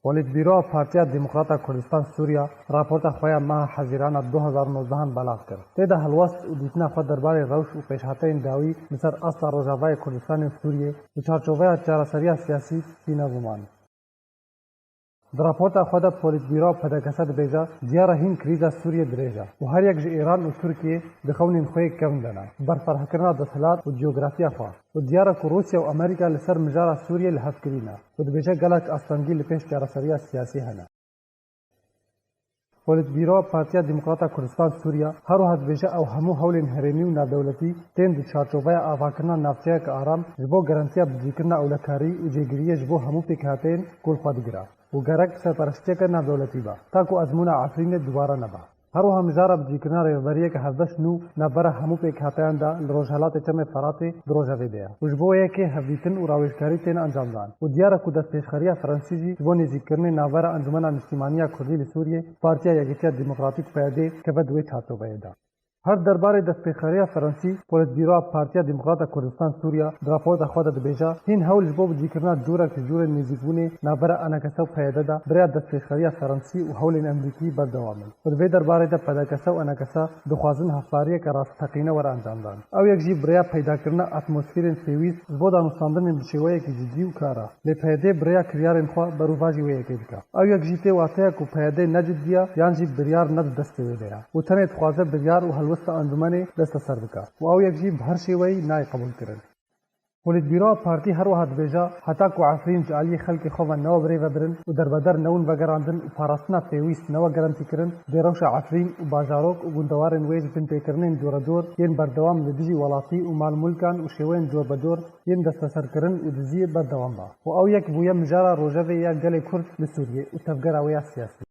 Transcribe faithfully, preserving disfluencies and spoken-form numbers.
Polîtbîroya Partiya Demokrata Kurdistan Sûriya raporta xwe ya meha Hezîrana du hezar û nozdehan belav kir. Tê de helwest û dîtina xwe derbarê rewş û pêşhateyên dawî li ser asta Rojavayê Kurdistanê û Sûriyê di çarçoveya çareseriya siyasî tîne ziman. Di raporta xwe de Polîtbîroya P D K S dibêje, diyar e hîn krîza Sûriyê dirêj e û her yek ji Îran û Tirkiyê di xewnên xwe yê kevn de ne, berfirehkirina desthilat û cografiya xwe û diyar e ku Rûsya û Amerîka li ser mijara Sûriyê li hev kirî ne û dibêje gelek astengî li pêş çareseriya siyasî hene. Polîtbîroya Partiya Demokrata Kurdistan Sûriya her wiha dibêje ew hemû hewlên herêmî û navdewletî tên di çarçoveya avakirina navçeyeke aram ji bo garantiya bicîkirina ewlekarî û cêgiriyê ji bo hemû pêkhateyên ku li xwe digire û gerek serpereştiyeke navdewletî be, ta ku ezmûna Efrînê dubare nebe. Her wiha mijara bicîkirina rêveberiyeke hevbeş nû navbera hemû pêkhateyan de li rojhelatê Çemê Feratê di Rojevê de ye û ji bo yekê hevdîtin û rawêjkarî tên encamdan û diyar e ku destpêşxeriya Fransî jî ji bo nêzîkkirinê navbera Encûmena Niştîmaniya Kurdî li Sûriyê, Partiya Yekîtiya Demokratîk P Y D, keve di wê çarçoveyê de. Her derbarê destpêxeriya Fransî, Polîtbîroya Partiya Demokrata Kurdistan Sûriya di raporta xwe de dibêje, hîn hewl ji bo bicîkirina cûrek ji cûrên nêzîkbûnê navbera E N K S û P Y D de bi rêya destpêxeriya Fransî û hewlên Amerîkî berdewam in û di vê derbarê de P D K S û E N K S dixwazin hevpariyeke rastteqîne were encamdan. Ew yek jî bi rêya peydakirina atmosferên pêwîst ji bo danûstandinên bi şêweyekî cidî û kar e. Lê P Y D bi rêya kiryarên xwe berovajî wê yekê dike. Ew yek jî tê wateya ku P Y D ne cidî ye yan jî biryar ne di destê wê de ye û tenê dixwaze biryar û helwesta encûmenê desteser bike û ew yek jî bi her şêweyî nayê qebûlkirin. Polîtbîroya partî her wiha dibêje, heta ku Efrîn ji aliyê xelkê xwe ve newe birêvebirin û derbeder newin vegerandin û parastina pêwîst newe garantîkirin, dê rewşa Efrîn û bajarok û gundewarên wê ji binpêkirinên corecor yên berdewam li dijî welatî û malmulkan û şêweyên corbecor yên desteserkirin û diziyê berdewam be û ew yek bûye mijara rojevê ya gelê Kurd li Sûriyê û tevgera wê ya siyasî.